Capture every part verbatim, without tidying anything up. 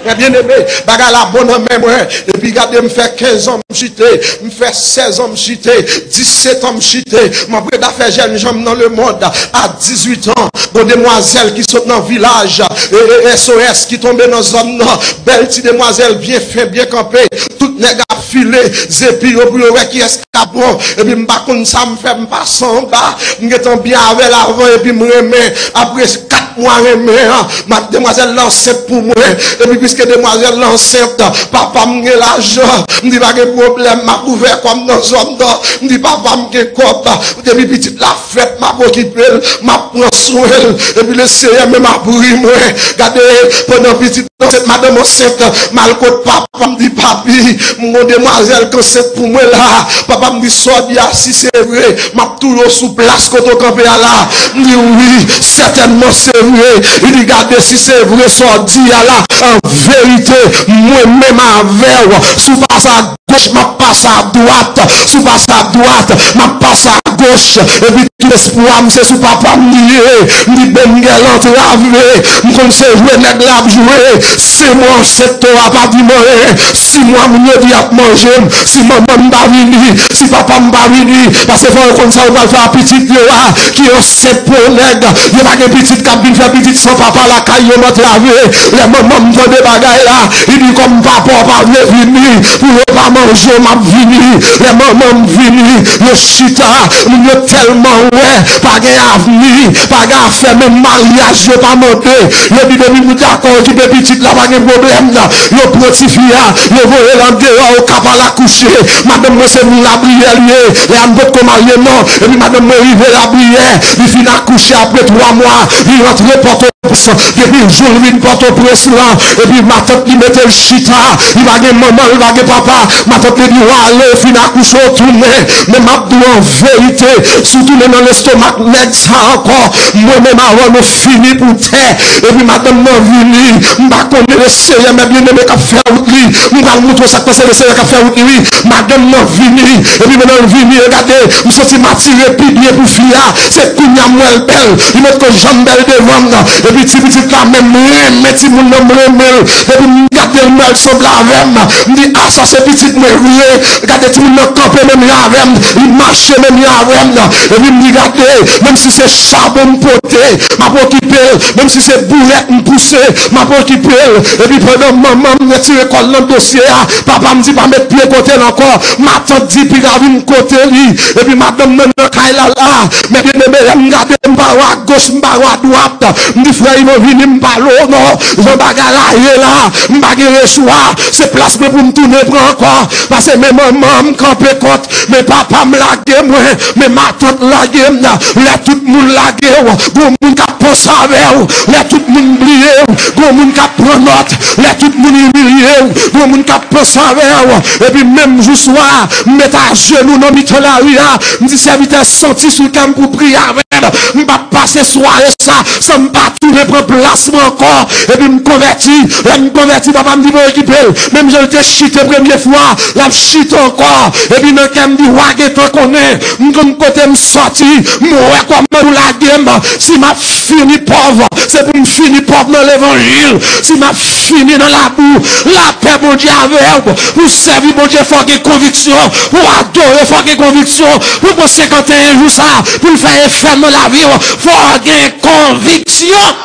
Mè byeneme, bagay la bon nan men mwen. Epi gade, m fè kenz an m chite, m fè sèz an m chite, disèt an m chite. M ap rete afè jènjan m nan lemonn. A dizuit an, gon demwazèl ki sot nan vilaj, e, e, S O S ki tonbe nan zòn nan. Bèl ti demwazèl, byen fen, byen kanpe. Tout nèg ap file zepi yo pou yo wè kiyès k ap bon. Epi m pa konn sa m fè, m pase anba. M gentan byen avè l avan, epi m renmen. Apre kat mwa renmen an, mademwazèl la ansent pou mwen. Epi piske demwazèl la ansent, papa m gen lajan. M di pa gen pwoblèm, m ap ouvè kò m nan zòn nan. M di papa m gen kòb. Depi pitit la fèt, m ap okipe l, m ap pran swen l. Epi Lesenyè menm ap ri mwen. Gade, pandan pitit ansent, madanm ansent, m al kot papa m, di papi, m gon demwazèl k ansent pou mwen la. Papa m di sa w di a, si se vre, m ap touye w sou plas kote w kanpe a la. M di wi, sètènman se vre. Li di gade, si se vre sa w di a la, an verite, mwen menm avè w, si w pase a goch, m ap pase a dwat, si w pase a dwat, m ap pase a goch. Epi tout espwa m se sou papa m li ye. M di bon, m gen antrave. M konn se jwe nèg la ap jwe. Senk mwa ansent, to a pa di m anyen. Sis mwa moun yo di y ap manje m. Si manman m pa vini, si papa m pa vini, paske fò yo konn sa yo pral fè a pitit yo a, ki ansent pou yon nèg. Yo pa gen pitit k ap vin fè pitit san papa lakay yo, m antrave. Lè manman m tande bagay la, li di kòm papa w pa vle vini, pou yo pa manje w, m ap vini. Lè manman m vini, yo chita, moun yo tèlman wè, pa gen avni, pa gen afè, menm maryaj yo pa mande. Yo di depi nou dakò okipe pitit la, pa gen pwoblèm. Yo pran tifi a, yo voye l andeyò, yo ka pa lakouche. Madanm mwen se moun Labriyè li ye, lè a m potko marye non. Epi madanm mwen rive Labriyè, li fin akouche apre twa mwa, li rantre Pòtoprens. Depi jou l vin Pòtoprens lan, epi matant li mete l chita, li pa gen manman, li pa gen papa. Matant li di w ale, w fin akouche, w tounen. Men m ap di w an verite, si w tounen nan lestomak nèg sa ankò, mwen menm avè w nou fini pou tè. Epi madanm nan vini, m pa konnen Lesenyè, mè byeneme k ap fè wout li. M pral montre w sa k pase, Lesenyè k ap fè wout li wi. Madanm nan vini, epi pandan l vini, e gade, m santi m atire pi byen pou fi a. Se kounye a m wè l bèl, li potko janm bèl devan m nan. Epi ti pitit la menm, m renmen timoun nan, m renmen l. Depi m gade l, m wè l sanble avè m. M di a, sa se pitit mwen vre. Gade timoun nan kanpe menm jan avè m, li mache menm jan avè m. Epi m di gade, menm si se chabon m pote, m ap okipe l. Menm si se boulèt m pouse, m ap okipe l. Epi pandan manman m retire kò l nan dosye a, papa m di pa met pye kote l ankò. Matant di piga vin kote li. Epi madanm nan nan kay la la. Mè byeneme, lè m gade, m pa wè agoch, m pa wè adwat. M di frè Ivo vini, m pale w non. Jan bagay la ye la, m pa gen lechwa. Se plas mwen pou m tounen pran ankò. Paske men manman m kanpe kont, men papa m lage mwen, men matant lage m. Lè tout moun lage w, gon moun k ap panse avè w. Lè tout moun bliye w, gon moun k ap pran nòt. Lè tout moun imilye w, gon moun k ap panse avè w. Epi menm jou swa, m met ajenou nan mitan lari a, m di sèvitè, santi sou kè m pou priye avè m. M p ap pase sware sa san m pa tounen pran plas mwen ankò. Epi m konvèti. Lè m konvèti, papa m di pa okipe l. Menm jan l te chite premye fwa, l ap chite ankò. Epi nan kè m di, w a gentan konnen. M konn kote m sòti. M wè kòman ou lage m. Si m ap fini pòv, se pou m fini pòv nan levanjil. Si m ap fini nan labou, lapè Bondye avè w. Pou w sèvi Bondye, fò w gen konviksyon. Pou w adore, fò w gen konviksyon. Pou w pran senkanteyen jou sa, pou l fè efè nan lavi w, fò w gen konviksyon.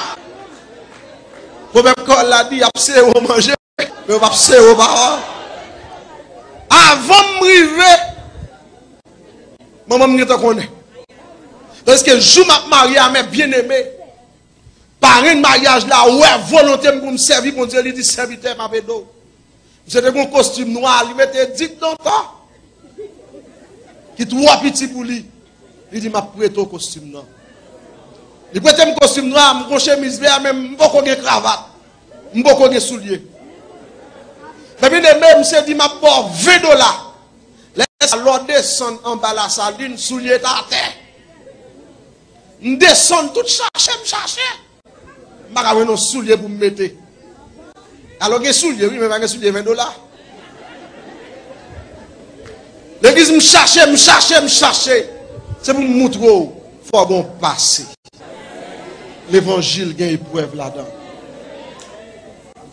Pwovèb kreyòl la di, y ap sere w manje, men yo p ap sere w pawòl. Avan m rive, manman m gentan konnen. Tandiske jou m ap marye a mè byeneme, parenn maryaj la wè volonte m pou m sèvi Bondye, li di, sèvitè, m ap ede w. Misye te gen yon kostim nwa, li mete dit lontan, ki twò piti pou li. Li di, m ap prete w kostim nan. Li prete m kostim nwa, m gon chemiz vè, men m poko gen kravat. M poko gen soulye. Mè byeneme, misye di, m ap ba w ven dola. Lè sa, lè w desann anba Lasalin, soulye t atè. M desann tout chache, m chache. M pa ka jwenn yon soulye pou m mete. Alò gen soulye, wi, men pa gen soulye ven dola. Legliz, m chache, m chache, m chache. Se pou m moutre w, fò w gen yon pase. Levanjil gen eprèv ladan.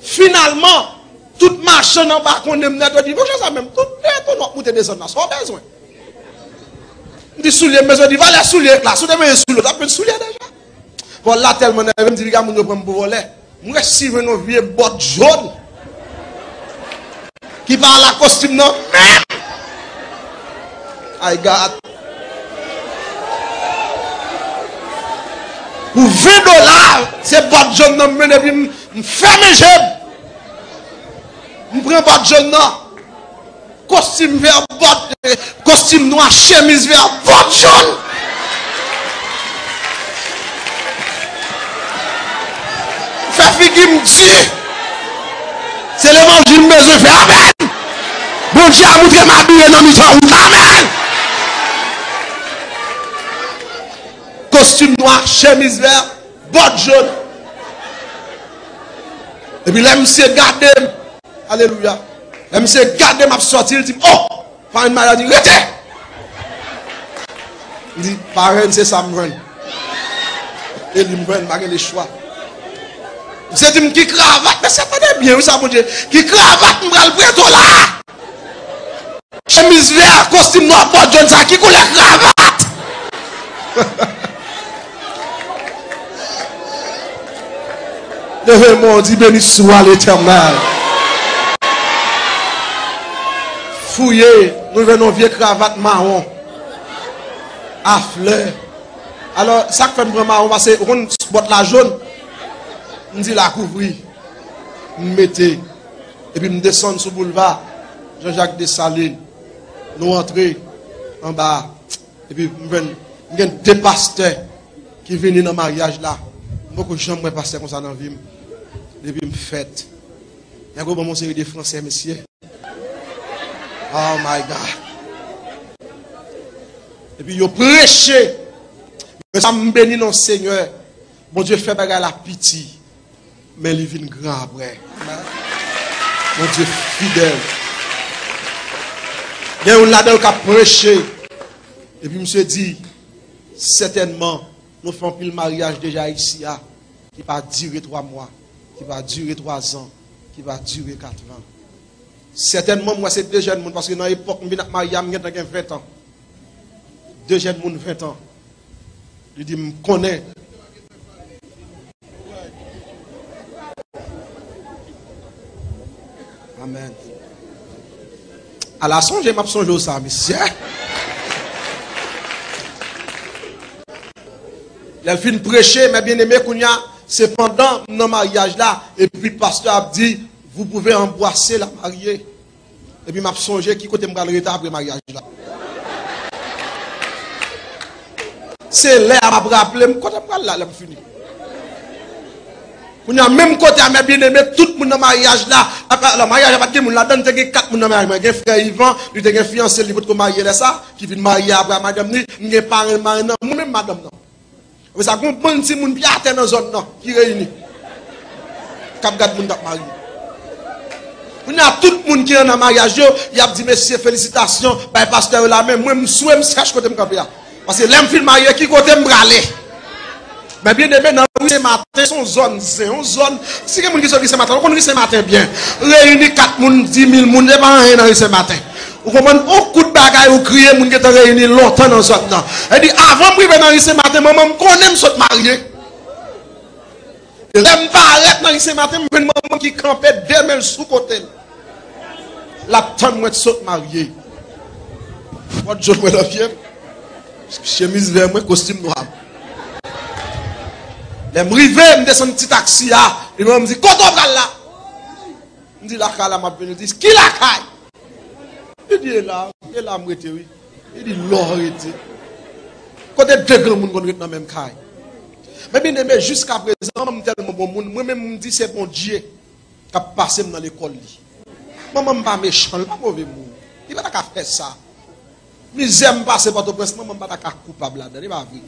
Finalman, tout machann anba konnen m nèt, yo di, "Monchè, sa menm, tout nèt w ap moute desann la, sa w bezwen?" M di, "Soulye m bezwen." Di, "Valè soulye la, si w te bezwen soulye, w t ap jwenn soulye deja." Vòl la tèlman nève m, di, "Piga moun yo pran m pou vòlè." M resi jwenn yon vye bòt jòn ki pa al ak kostim nan menm. Ay gad. Pou ven dola, se bòt jòn nan m mennen, epi m, m fèmen je m. M pran bòt jòn nan. Kostim vè, bòt, eh, kostim nwa, chemiz vè, bòt jòn. Fè figi m di. Se levanjil m bezwen fè. Amèn. Bondye a montre m abiye nan mitan wout la. Amèn. Kostim nwa, chemiz vè, bòt jòn. Epi lè misye gade m, alelouya. Lè misye gade m ap sòti, li di m, "Oh, parenn m la." Di, "Rete!" M di, "Parenn, se sa m jwenn." E li m jwenn, m pa gen lechwa. Misye di m, "Ki kravat?" Mesye, tande byen, wi, sa Bondye. "Ki kravat m pral prete w la a?" Chemiz vè, kostim nwa, bòt jòn sa, ki koulè kravat? Leve men w, di, "Beni swa Letènèl." Fouye, nou jwenn yon vye kravat mawon a flè. Alò, sa k fè m pran mawon, paske ou konn bòt la jòn. M di, "La kouvri." M mete. Epi m desann sou boulva Jean-Jacques Dessalines. Nou antre anba a. Epi m jwenn, m gen de pastè ki vini nan maryaj la. M poko janm wè pastè konsa nan vi m. Depi m fèt. Nèg yo ban m yon seri de fransè, mesye. Oh my God. Epi yo preche. Men sa m beni non Senyè. Bondye fè bagay la piti. Men li vin gran apre. Bondye fidèl. Gen youn ladan yo k ap preche. Epi misye di, sètènman, nou fè anpil maryaj deja isi a, ki pa dire twa mwa, ki pa dire twa zan, ki pa dire kat zan. Sètènman, m wè se de jèn moun, paske nan epòk m vin ap marye a, m gentan gen ven tan. De jèn moun ven tan. Li di, "M konnen." Amèn. Ala sonje m ap sonje w sa, mesye. Lè l fin preche, mè byeneme, kounye a, se pandan m nan maryaj la, epi pastè ap di, "Vous pouvez embrasser la mariée." Epi m ap sonje ki kote m pral rete apre maryaj la. Se lè a m ap raple m kote m pral la lè m fini. Kounye a, menm kote a, mè byeneme, tout moun nan maryaj la, ap, alò, maryaj la pa t gen moun ladan l, te gen kat moun nan maryaj mwen. Gen frè Ivan, li te gen fiyanse l, li potko marye lè sa, ki vin marye apre a madanm li, m gen parenn, marenn nan, mwen menm madanm nan. Apre sa, gon bann timoun pye atè nan zòn nan ki reyini. K ap gad moun k ap marye. Kounye a, tout moun ki nan maryaj yo, y ap di, "Mesye, felisitasyon, bay pastè yo lamen." Mwen, m swe, m chèche kote m kanpe a. Paske lè m fin marye, ki kote m prale? Mè byeneme, nan ri Sen Maten, se yon zòn zen, yon zòn, si gen moun ki sot ri Sen Maten, nou konn ri Sen Maten byen. Reyini kat moun, di mil moun, se pa anyen nan ri Sen Maten. Ou konprann? On kout bagay, ou kriye, moun gentan reyini lontan nan zòn nan. E di, avan m rive nan ri Sen Maten, manman m konnen m sot marye. E lè m parèt nan ri Sen Maten, m jwenn manman m ki kanpe, de men l sou kote l. L ap tann mwen t sot marye. Bòt jòn mwen nan pye m. Chemiz vè mwen, kostim nwa m. Lè m rive, m desann ti taksi a. Epi manman m di, "Kote w pral la?" M di, "Lakay la m ap vini." Li di, "Ki lakay?" Li di, "E la, e la m rete, wi." Li di, "Lò rete." Kote de granmoun konn ret nan menm kay? Mè byeneme, jiska prezan, manman m tèlman bon moun, mwen menm m di se Bondye k ap pase m nan lekòl li. Manman m pa mechan, li pa move moun. Li pa ta ka fè sa. Mizè m pase Pòtoprens, manman m pa ta ka koupab ladan, li pa vre.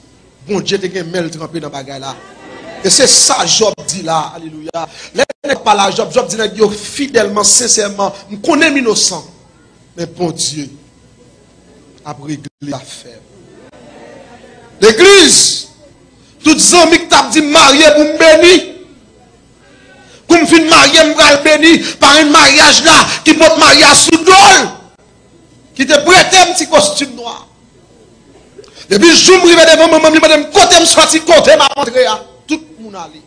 Bondye te gen men l tranpe nan bagay la. E se sa Jòb di la, alelouya. Lè nèg pale a Jòb, Jòb di nèg yo fidèlman, sensèman, "M konnen m inosan, men Bondye ap regle afè m." Legliz, tout zanmi k t ap di m marye pou m beni, kou m fin marye, m pral Jenny, parenn maryaj la, ki pot maryaj sou do l, ki te prete m ti kostim nwa. Depi jou m rive devan manman m, li mande m kote m soti, kote m ap antre a. Tout moun ale.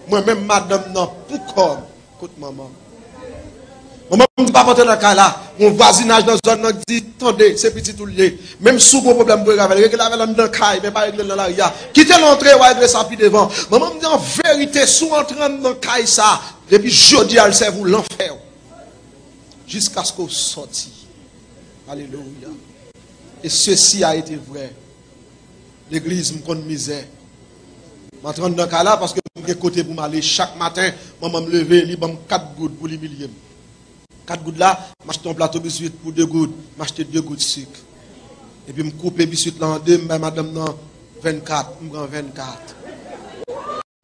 Mwen menm, madanm nan, pou kò m, kot manman m. Manman m di, "Papa, antre nan kay la." Yon vwazinaj nan zòn nan di, "Tande, se pitit ou l ye. Menm si w gen pwoblèm pou regle avè l, regle avè l anndan kay, men pa regle l nan lari a. Kite l antre, w a regle sa pi devan." Manman m di, "An verite, si w antre anndan kay sa, depi jodi a, l sèvi w lanfè, jiskaske w sòti." Alelouya. E ceci a été vrai. Legliz, m konn mizè. M antre anndan kay la paske m gen kote pou m ale. Chak maten, manman m leve, li ban m kat goud pou l imilye m. Kat goud la, m achte yon plato biswit pou de goud, m achte de goud sik. Epi m koupe biswit la an de, m bay madanm nan vennkat, m pran vennkat.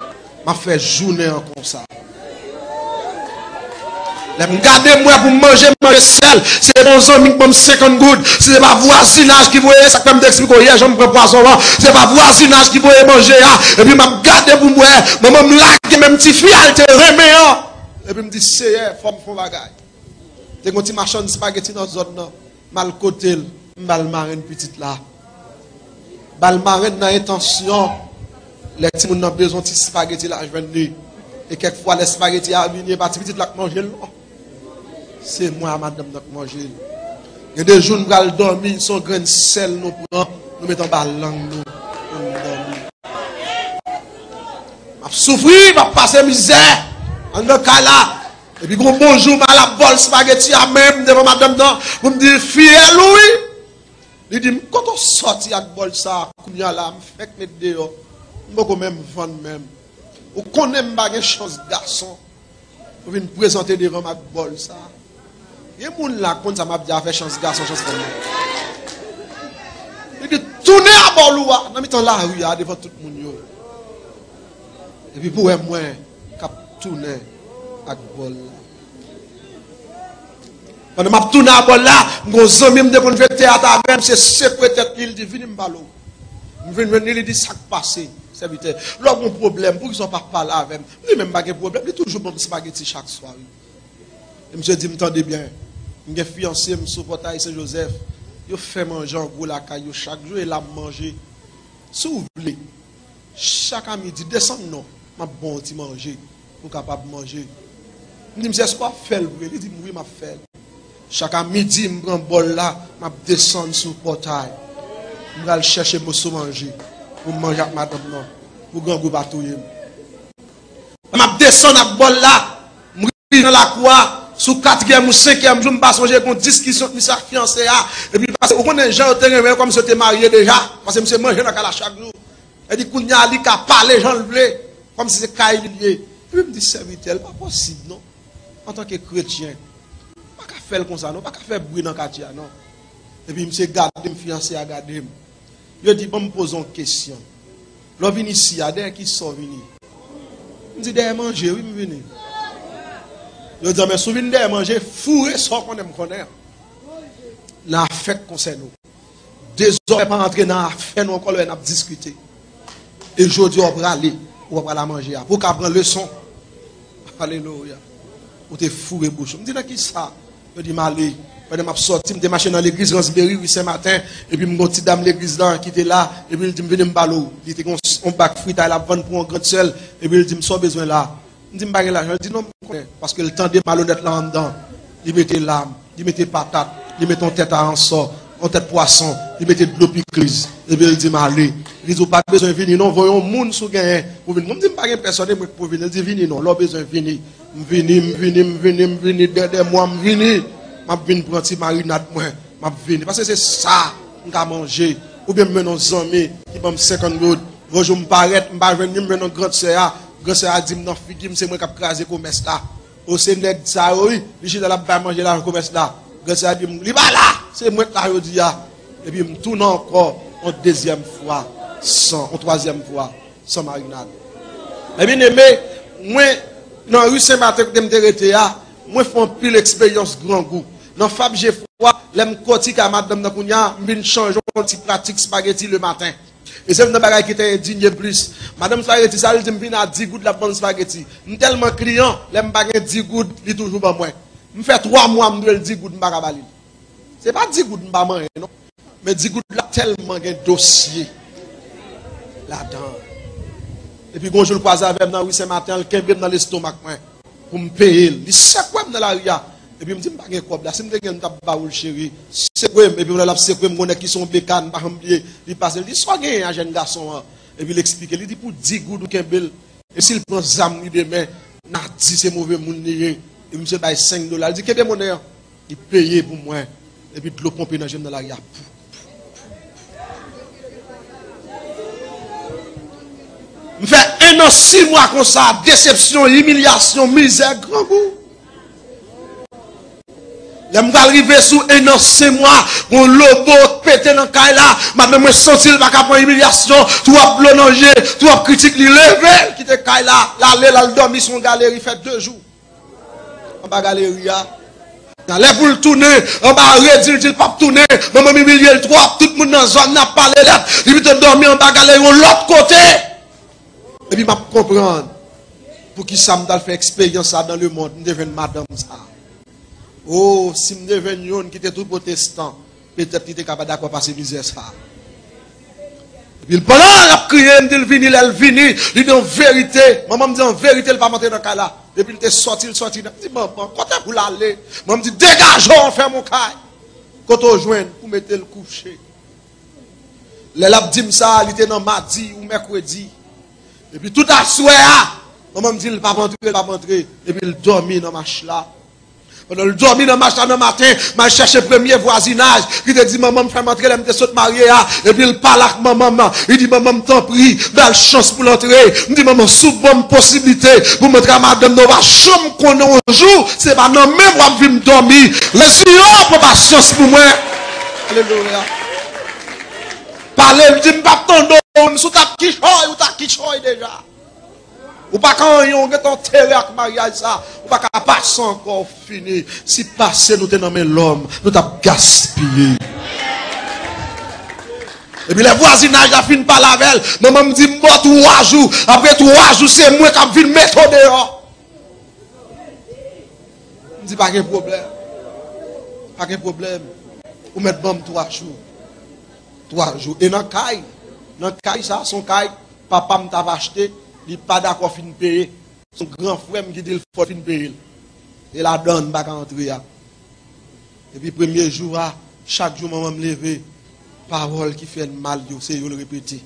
M ap fè jounen an konsa. Lè m gade m wè pou m manje, m manje sèl. Se yon zanmi k ban m senkant goud. Se pa vwazinaj ki voye, sa k fè m te eksplike w yè jan m pran pwazon an. Se pa vwazinaj ki voye manje a. Epi m ap gade pou m wè, manman m lage menm tifi a l te renmen an. Epi m di, "Seyè, fò m fè yon bagay." Te gen yon ti machann espageti nan zòn nan. M al kote l, m ba l marenn pitit la. Ba l marenn nan entansyon, lè timoun nan bezwen ti espageti, l a jwenn li. E kèk fwa, lè espageti a vini, e pa ti pitit la k manje l, non. Se mwen a madanm nan k manje l. Gen de jou, n pral dòmi, se yon grenn sèl nou pran, nou met anba lang nou, pou n dòmi. M ap soufri, m ap pase mizè anndan kay la. Epi gon bon jou, m al ap bòl espageti a menm devan madanm nan, pou m di, "Fiyèl ou wi." Li di m, "Kote w sòti ak bòl sa a?" Kounye a la, m fèk met deyò. M poko menm vann menm. Ou konnen m pa gen chans gason pou vin prezante devan m ak bòl sa a. Gen moun la konn sa m ap di a, fè chans gason, chans fanm. Li di, "Tounen a bòl ou a, nan mitan lari a, devan tout moun yo." Epi pou wè mwen k ap tounen ak bòl la. Pandan m ap tounen ak bòl la, m gen yon zanmi m te konn jwe teyat avè m, se sekwe tèt li, li di, "Vini m pale w." M vin jwenn li, li di, "Sa k pase, sèvitè? Lè w gen yon pwoblèm, poukisa w pa pale avè m?" M di, "Men m pa gen pwoblèm, li toujou ban m espageti chak swa, wi." E misye di m, "Tande byen, m gen fiyanse m sou Pòtay Sen Jozèf, yo fè manje an gwo lakay yo chak jou, e la m manje. Si w vle, chak a midi, desann non, m ap ba w yon ti manje, pou w kapab manje." M di, "Misye, èske w ap fè l vre?" Li di m, "Wi, m ap fè l." Chak a midi, m pran bòl la, m ap desann sou Pòtay. M pral chèche moso manje, pou m manje ak madanm nan, pou grangou pa touye m. M ap desann ak bòl la, m rive nan lakou a, sou katriyèm ou senkyèm jou, m pa sonje gen yon diskisyon ant misye ak fiyanse a, epi li pase, ou konnen jan yo te renmen yo, kòmsi yo te marye deja, paske misye manje nan kay la chak jou. Epi kounye a, li ka pale jan l vle, kòmsi se kay li l ye. Epi m di, "Sèvitè, li pa posib non, antanke kretyen, pa ka fè l konsa non, pa ka fè bri nan katye a non." Epi misye gade m, fiyanse a gade m. Yo di, "Ban m poze w yon kesyon. Lè w vin isi a, dèyè ki sa w vini?" M di, "Dèyè manje, wi, m vini." Yo di, "Men si w vin dèyè manje, foure sa w konnen m konnen an nan afè k konsène w. Dezòmè pa antre nan afè nou ankò lè n ap diskite. E jodi a, w prale, ou pa prale a manje a. Pou w ka pran leson." Alelouya. Ou te foure bouch ou. M di, "Nan ki sa?" Yo di m ale. Pandan m ap sòti, m te mache nan legliz Ransberi, ri Sen Maten, epi m gon ti dam legliz la ki te la, epi l di m, "Vini m pale w." Li te gen yon, yon bak fritay l ap vann pou yon grann sè l, epi l di m, "Sa w bezwen la?" M di, "M pa gen lajan." Li di, "Non, m konnen." Paske l tande malonèt la anndan. Li mete lam, li mete patat, li mete yon tèt aransò, yon tèt pwason, li mete dlo pikliz, epi l di m, "Ale." Li di, "Ou pa bezwen vini non, voye yon moun si w genyen pou vin." Mwen, m di, "M pa gen pèsòn, e mwen k pou vini." Li di, "Vini non, lè w bezwen vini." M vini, m vini, m vini, m vini, dèdè mwa m vini. M ap vin pran ti marinad mwen, m ap vini. Paske se sa m ka manje. Oubyen m mennen yon zanmi ki ban m senkant goud. Yon jou m parèt, m pa jwenn li, m mennen yon grann sè a. Grann sè a di m nan figi m, se mwen k ap kraze komès la. O, se nèg sa yo, wi, li chita l ap bay manje lajan komès la. Grann sè a di m, "Li pa la, se mwen k la jodi a." Epi m tounen ankò, yon dezyèm fwa, san, yon twazyèm fwa. San marinad. Ebyen, enben, mwen, nan ri Sen Maten kote m te rete a, mwen fè anpil eksperyans grangou. Nan Fab Jefwa, lè m kòtik a madanm nan kounye a, m vin chanje yon ti pratik espageti lematen. E se youn nan bagay ki te endinye m plis. Madanm spageti sa, li di m vin a dis goud, l ap vann spageti. M tèlman kliyan, lè m pa gen dis goud, li toujou ban mwen. M fè twa mwa m dwe l dis goud, m pa ka ba li l. Se pa dis goud m pa manyen, non. Men dis goud la tèlman gen dosye ladan. Epi gon jou l kwaze avè m nan ri Sen Maten an, l kenbe m nan lestomak mwen pou m peye l. Li sekwe m nan lari a. Epi m di, "M pa gen kòb la. Si m te gen l, m t ap ba ou l, cheri." Sekwe m. Epi lè l ap sekwe m, gon nèg ki se yon bekàn, m pa janm bliye. Li pase, l di, "Sa w genyen a, jèn gason an?" Epi l eksplike. Li di, "Pou dis goud ou kenbe l. E si l pran zam li demen, n a di se move moun li ye." Epi misye bay senk dola. Li di, "Kenbe monnen an." Li peye pou mwen. Epi dlo ponpe nan je m nan lari a. M fè en an sis mwa konsa, desepsyon, imilyasyon, mizè, grangou. Lè m pral rive sou en an senk mwa, yon lobo pete nan kay la, madanm mwen santi l pa ka pran imilyasyon, twòp dlo nan je, twòp kritik, li leve, l kite kay la, l ale, l al dòmi sou yon galeri, fè de jou anba galeri a. Nan lè pou l tounen, anba redi, l di l p ap tounen. Manman m imilye l twòp, tout moun nan zòn nan ap pale l, li pito dòmi anba galeri yon lòt kote. Epi m ap konprann poukisa m t al fè eksperyans sa dan lemonn, m te jwenn madanm sa. O, si m te jwenn youn ki te tou pwotestan, petèt li te ka pa dakò pase mizè sa. Epi l pandan l ap kriye, m di l vini, lè l vini, li di an verite, manman m di an verite, l p ap antre nan kay la. Depi l te sòti, l sòti nan, m di, "Manman, kote pou l ale?" Manman m di, "Degaje w, fèm yon kay. Kote w jwenn pou mete l kouche?" Lè l ap di m sa, li te nan madi ou mèkredi. Epi tout aswè a, manman m di l p ap antre, l p ap antre. Epi l dòmi nan mach la. Pandan l dòmi nan mach la nan maten, m al chèche premye vwazinaj ki te di manman m fè m antre lè m te sot marye a. Epi l pale ak manman m. Li di, "Manman m, tanpri, ba l chans pou l antre." M di, "Manman, si w ban m posiblite pou m antre a madanm nan, ou pa janm konnen yon jou, se pa nan men w ap vin dòmi." Lè si yo pran pasyans pou mwen. Alelouya. Pale, l di, "M p ap tande w, si w t ap kichòy, ou t ap kichòy deja." Ou pa ka anyen, ou gentan antere ak maryaj sa. Ou pa ka pase ankò, ou fini. Si pase nou te nan men lòm, nou t ap gaspiye. Epi lè vwazinaj la fin pale avè l, manman m di m ba w twa jou. Apre twa jou, se mwen k ap vin mete w deyò. M di pa gen pwoblèm. Pa gen pwoblèm. Ou mèt ban m twa jou. Twa jou. E nan kay, nan kay sa, se yon kay papa m t ap achte, li pa dakò fin peye. Se yon gran frè m ki di l fò l fin peye l. E ladan l m pa ka antre a. Epi premye jou a, chak jou manman m leve, pawòl ki fè l mal yo, se yo l repete.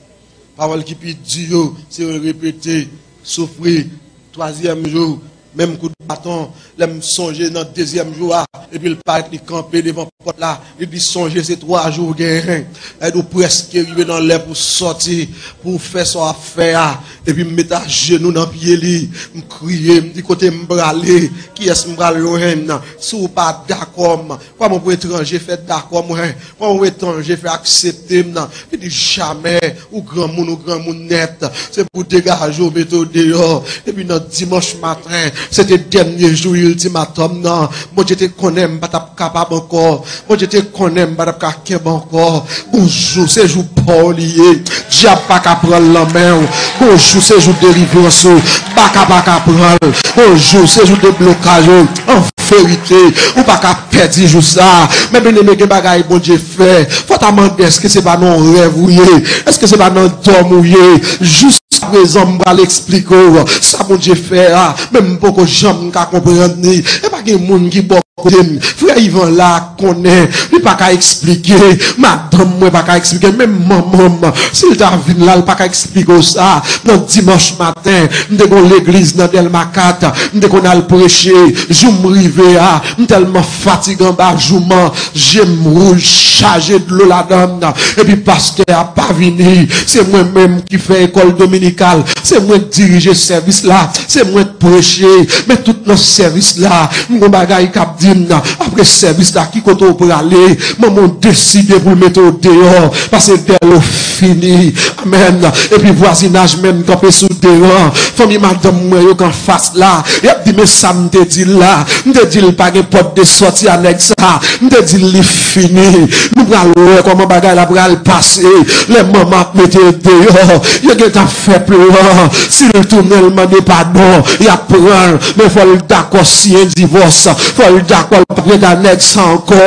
Pawòl ki pi di yo, se yo l repete. Soufri, twazyèm jou, menm kout baton. Lè m sonje nan dezyèm jou a, epi l parèt li kanpe devan pòt la, li di, "Sonje se twa jou w genyen. Sa vle di w prèske rive nan lè pou w sòti, pou w fè sa w ap fè a." Epi m met ajenou nan pye li, m kriye, m di, "Kote m prale? Kiyès m pral jwenn? Si w pa dakò m, kòman pou etranje fè dakò mwen? Kòman pou etranje fè aksepte m?" Li di, "Jamè, ou granmoun, ou granmoun nèt. Se pou degaje w, mete w deyò." Epi nan dimanch maten, se te dènye jou iltimatòm nan. Bondye te konnen m pa t ap kapab ankò. Bondye te konnen m pa t ap ka kenbe ankò. Gon jou, se jou pa w li ye. Dyab pa ka pran l nan men w. Gon jou, se jou delivrans ou. Baka pa ka pran l. Gon jou, se jou deblokaj ou. An verite, ou pa ka pèdi jou sa. Men byeneme, gen bagay Bondye fè. Fò w ta mande, èske se pa nan yon rèv ou ye? Èske se pa nan dòm ou ye? Jiskaprezan, m pral eksplike w sa Bondye fè a. Men m poko janm ka konprann li. E pa gen moun ki bò kote m. Frè Ivan la konnen, li pa ka eksplike. Madanm mwen pa ka eksplike. Menm manman m, si l ta vin la, l pa ka eksplike w sa. Nan dimanch maten, m te gon legliz nan Dèlma kat, m te konn al preche. Jou m rive a, m tèlman fatige anba jouman, je m wouj, chaje dlo ladan l. Epi pastè a pa vini. Se mwen menm ki fè ekòl dominikal. Se mwen k dirije sèvis la. Se mwen k preche. Men tout nan sèvis la, m gon bagay k ap di di m, apre sèvis la, ki kote w prale? Manman w deside pou l mete w deyò, paske dèyè w fini. Amèn. Epi vwazinaj menm kanpe sou deran. Fanmi madanm mwen yo k anfas la, y ap di, men sa m te di l la. M te di l pa gen pòt de sòti a nèg sa. M te di l li fini. Nou pral wè kòman bagay la pral pase. Lè manman ap mete l deyò, yo gentan fè plan. Si l tounen, l mande padon, y ap pran l. Men fò l dakò siyen divòs. Fò l dakò l p ap ret ak nèg sa ankò.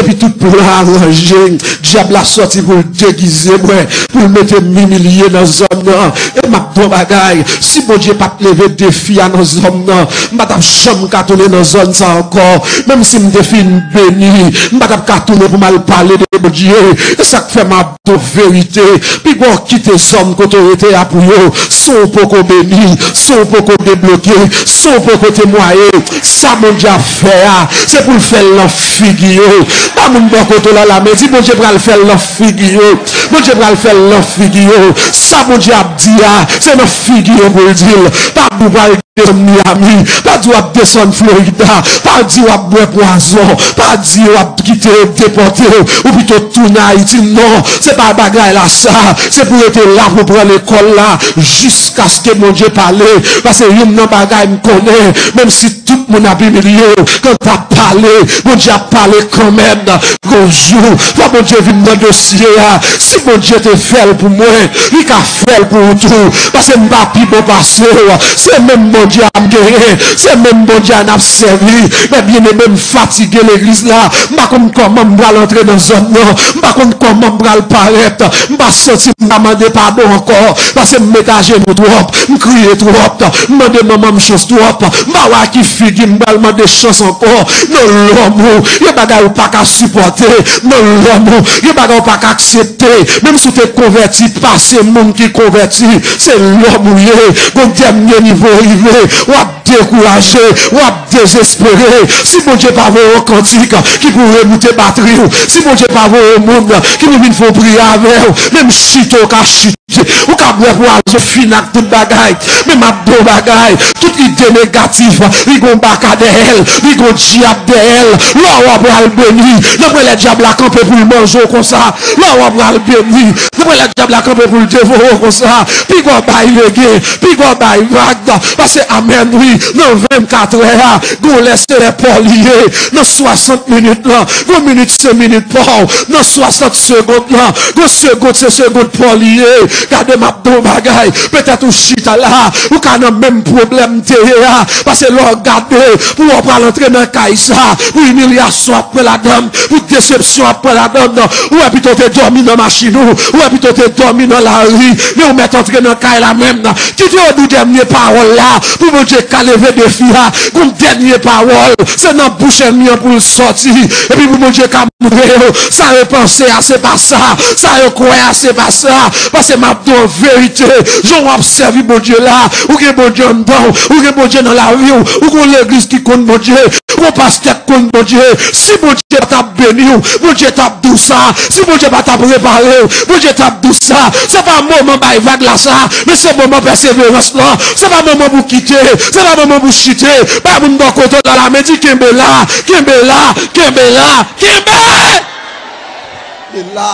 Epi tout plan aranje. Dyab la sòti pou l degize mwen, pou l mete m imilye nan zòn nan. E m ap di w yon bagay, si Bondye pa t leve defi a nan zòn nan, m pa t ap janm ka tounen nan zòn sa ankò. Menm si m te fin beni, m pa t ap ka tounen pou m al pale de Bondye. E sa k fè m ap di w verite. Piga w kite zòn kote w rete a pou yo, san w poko beni, san w poko debloke, san w poko temwaye. Sa Bondye ap fè a, se pou l fè l nan figi yo. Ba moun bò kote w la lamen, di, Bondye pral fè l nan figi yo. Bondye pral fè l nan figi yo. Sa Bondye ap di a, se nan figi yo pou l di l. Pa di w pral desann Miami. Pa di w ap desann Florida. Pa di w ap bwè pwazon. Pa di w ap kite yo depòte w. Ou pito tounen Ayiti. Non, se pa bagay la sa. Se pou rete la pou pran lekòl la jiskaske Bondye pale. Paske youn nan bagay m konnen, menm si tout moun ap imilye w, kan w ap pale, Bondye ap pale kanmenm. Gon jou, fò Bondye vin nan dosye a. Si Bondye te fè l pou mwen, li ka fè l pou ou tou. Paske m pa pi bon pase w. Se menm Bondye a m genyen. Se menm Bondye a n ap sèvi. Men byeneme, m fatige legliz la. M pa konn kòman m pral antre nan zòn nan. M pa konn kòman m pral parèt. M pa santi m ka mande padon ankò. Paske m met ajenou twòp. M kriye twòp. M mande manman m chans twòp. M pa wè ak ki figi m pral mande chans ankò. Nan lòm ou, gen bagay ou pa ka sipòte. Nan lòm ou, gen bagay ou pa ka aksepte. Menm si w te konvèti, pase moun ki konvèti, se lòm ou ye. Gon dènye nivo rive, w ap dekouraje, w ap dezespere. Si Bondye pa voye yon kantik ki pou reboute batri w, si Bondye pa voye yon moun ki pou vin fè yon priyè avè w, menm chita w ka chite. Ou ka bwè pwazon, fini ak tout bagay. Men m ap di w yon bagay, tout ide negatif, li gon baka dèyè l, li gon dyab dèyè l. Lè w ap pral beni, nan mwen lè dyab la kanpe pou l manje w konsa. Lè w ap pral beni, nan mwen lè dyab la kanpe pou l devore w konsa. Piga w bay legen, piga w bay vag. Pase amèn wi, nan vennkatrè a, gon lè se lè pa w li ye. Nan swasant minit lan, gon minit se minit pa w. Nan swasant segond lan, gon segond se segond pa w li ye. Gade m ap di w yon bagay, petèt ou chita la, ou ka nan menm pwoblèm m te ye a. Pase lè w gade, pou w pral antre nan kay sa, pou imilyasyon ap pran ladann, pou desepsyon ap pran ladann, ou wè pito w te dòmi nan machin ou, ou wè pito w te dòmi nan lari, men ou mèt antre nan kay la menm. Kite yo di w dènye pawòl la, pou Bondye ka leve defi a, gon dènye pawòl, se nan bouch ènmi an pou l sòti, epi pou Bondye ka montre yo, sa yo panse a, se pa sa, sa yo kwè a, se pa sa, pase m ap di w verite, jan w ap sèvi Bondye la, ou gen Bondye anndan w, ou gen Bondye nan lavi w, ou gon legliz ki konn Bondye, ou gon pastè k konn Bondye, si Bondye pa t ap beni w, Bondye t ap di w sa, si Bondye pa t ap repare w, Bondye t ap di w sa, se pa moman bay vag la sa, men se moman pèseverans lan, se pa moman pou kite, se pa moman pou chite, bay moun bò kote w la lamen, di kenbe la, kenbe la, kenbe la, kenbe! E la,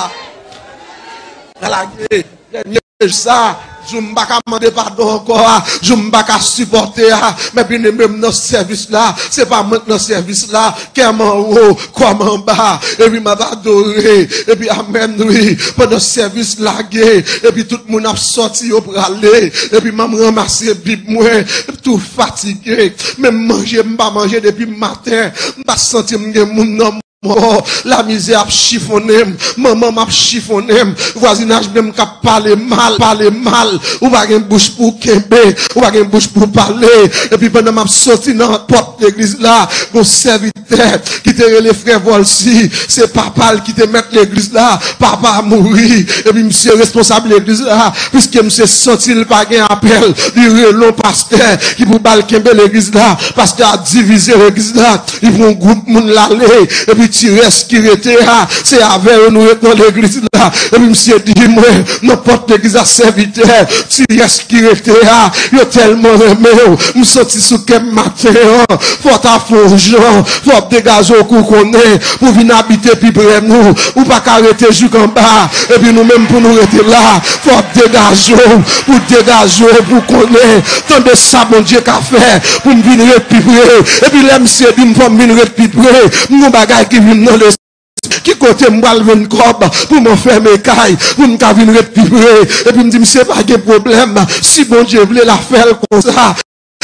la lage, dènye sa, jou m pa ka mande padon ankò a, jou m pa ka sipòte a, men byeneme m nan sèvis la, se pa mwen k nan sèvis la, kè m anwo, kò m anba, epi m ap adore, epi amèn wi, pandan sèvis lage, epi tout moun ap sòti yo prale, epi m ap ranmase bib mwen, tou fatige, menm manje m pa manje depi maten, m pa santi m gen moun nan mò, lamizè ap chifonnen m, manman m ap chifonnen m, vwazinaj menm k ap pale mal, pale mal, ou pa gen bouch pou w kenbe, ou pa gen bouch pou w pale, epi pandan m ap soti nan pòt legliz la, gon sèvitè ki te rele frè Volcy, se papa l ki te mèt legliz la, papa a mouri, epi misye responsab legliz la, piske misye santi l pa gen apèl, li rele yon pastè ki pou ba l kenbe legliz la, pastè a divize legliz la, li pran yon gwoup moun l ale, epi ti rès ki rete a, se avè yo nou ret nan legliz la. Epi misye di mwen, nan pòt legliz la, sèvitè, ti rès ki rete a, yo tèlman renmen w, m santi sou kè m maten an, fò w ta fè yon jan, fò w degaje w kou konnen, pou w vin abite pi pre nou, ou pa ka rete jouk anba, epi nou menm pou nou rete la, fò w degaje w, pou w degaje w, pou w konnen, tande sa Bondye ka fè, pou m vin ret pi pre, epi lè misye di m fò m vin ret pi pre, m gon bagay ki vin nan lespri. Ki kote m pral jwenn kòb pou m anfèmen kay, pou m ka vin ret pi pre? Epi m di, misye pa gen pwoblèm. Si Bondye vle, l a fè l konsa.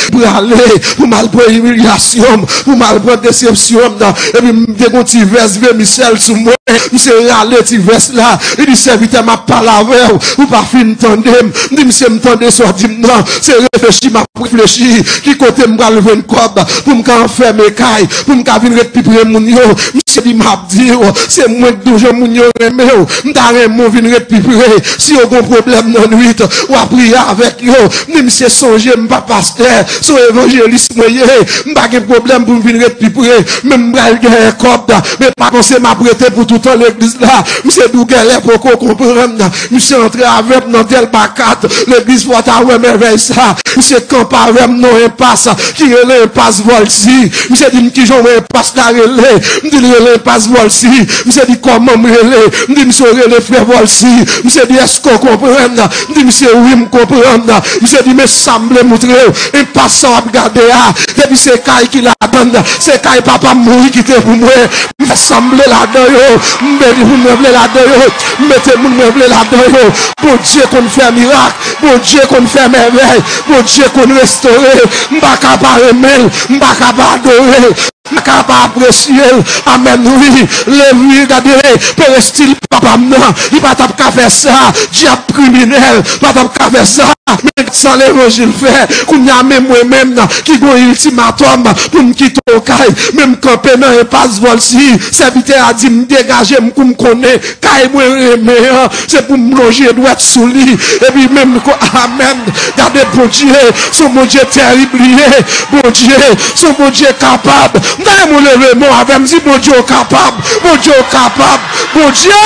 Prale pou m al pran imilyasyon m, pou m al pran desepsyon m nan. Epi m te gon ti vès vèmisèl sou mwen. Misye rale ti vès la. Li di, sèvitè, m ap pale avè w. Ou pa fin tande m. M di, misye, m tande sa w di m nan. Se reflechi m ap reflechi. Ki kote m pral jwenn kòb pou m ka anfèmen kay, pou m ka vin ret pi pre moun yo? Misye di, m ap di w, se mwen k di w jan moun yo renmen w. M ta renmen w vin ret pi pre. Si yo gon pwoblèm nan nwit, w a priye avèk yo. M di, misye, sonje m pa pastè, se yon evanjelis mwen ye. M pa gen pwoblèm pou m vin ret pi pre. Men m pral genyen kòb, men pa panse m ap rete pou toutan legliz la. Misye di w genlè poko konprann. Misye antre avè m nan Dèlma kat, legliz Pòtawè, mèvèy sa. Misye kanpe avè m nan yon enpas ki rele enpas Vòlsi. Misye di m kijan yon enpas la rele. M di l rele enpas Vòlsi. Misye di kòman m rele. M di misye w rele frè Vòlsi. Misye di èske w konprann? M di misye wi m konprann. Misye di men sa m vle montre w. Enpas sa w ap gade a, depi se kay ki ladan l, se kay papa m mouri kite pou mwen. M fè sa m vle ladan yo. M beni moun mwen vle ladan yo. M mete moun mwen vle ladan yo. Bondye konn fè mirak. Bondye konn fè mèvèy. Bondye konn restore. M pa ka pa renmen l. M pa ka pa adore l. M pa ka pa apresye l. Amèn, wi. Levi, gade, perestil papa m nan. Li pa t ap ka fè sa. Dyab kriminèl pa t ap ka fè sa. Men sa levanjil fè. Kounye a, men mwen menm nan, ki gon iltimatòm pou m kite w kay. Men m kanpe nan enpas Vòlsi. Sèvitè a di m degaje m kou m konnen kay mwen renmen an, se pou m lonje dwèt sou li. Epi menm ko, amèn. Gade Bondye, se yon Bondye tèrib li ye. Bondye, se yon Bondye kapab. M ta renmen w leve men w avè m, di, Bondye w kapab. Bondye w kapab. Bondye